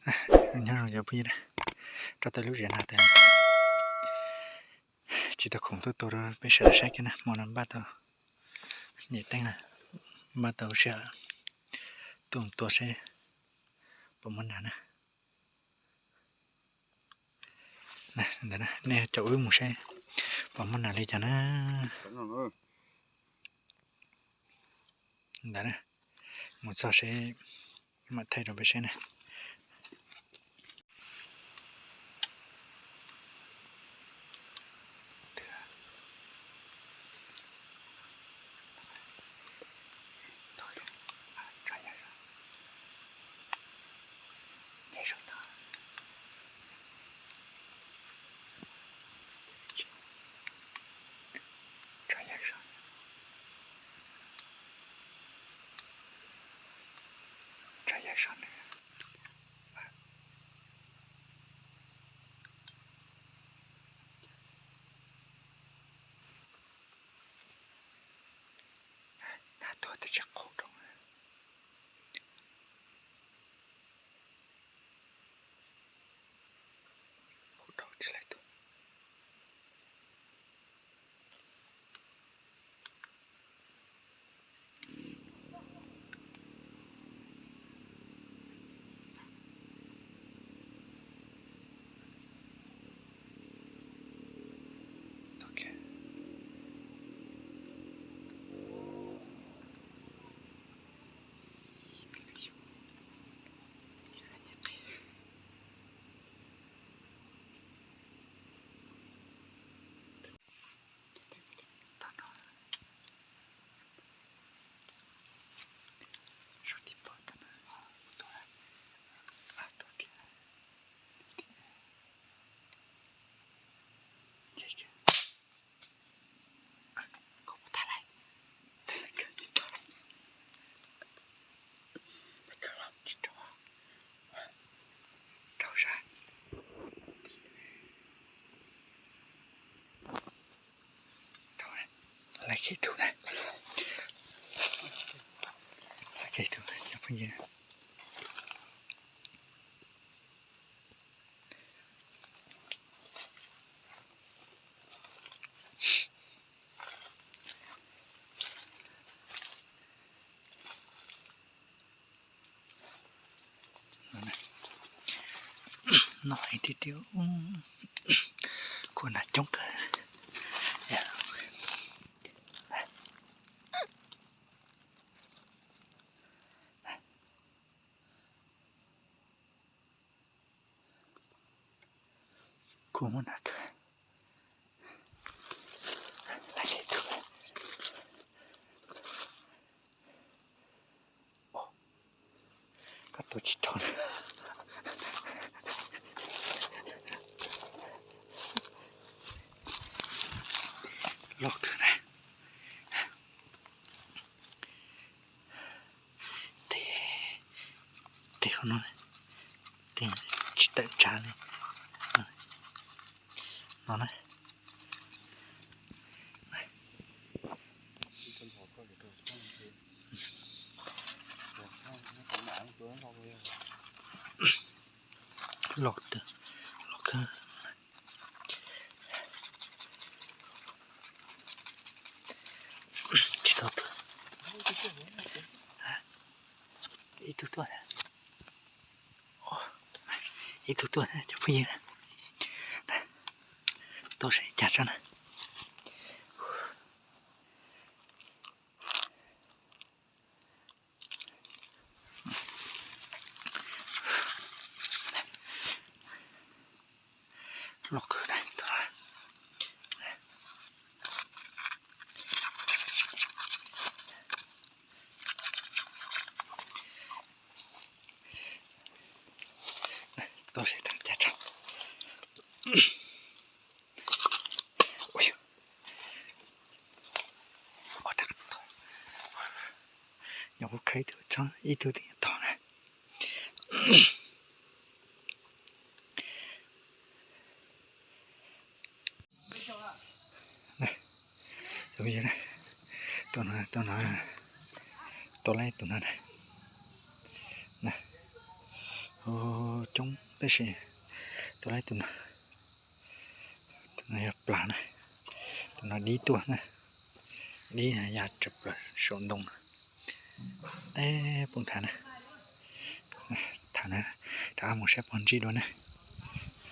Nyob zoo cov phooj ywg, rau tau lub zem no tas tsis tau khoom tuaj tua rau peb sawv daws saib kiag na, hmo no npaj tau nyem teeb na, npaj tau sij hawm tuaj mus tua seb puas muaj nas na. Ntawd nej caum wb mus seb puas muaj nas li cas na. Ntawd na, mus txog seb mam thaij rau peb seb na. Nas tuag twb tsis qau rau, qau rau tsis laib tuag. Laiv kiag ib tug na, laiv kiag ib tug cov phooj ywg. Noj ib tib tib, kuv nas coob kawg. Kuv muab na, koj tua tsis raug. Loj kawg na. Tes, tes qhov no, tes tsis tawm tsam li no na. Los, los kawg. Tsis tau tuaj. Ib tug tuaj. Ib tug tuaj cov phooj ywg. Tuaj saib cas tso na. Los kawg na. Tuaj saib tag cas tso. Nyob kuv khawb ib tug txhob ib tug twb tog na. Tus no, tus no, tua laib tus no na. coob tab sis tus laib tus no, tus no yog plas na, tus no dib tuaj na, dib ya tsaws plaws saum ntoo na. Teb poob thav na, thav na, rov qab mus saib pog ntsib dua na.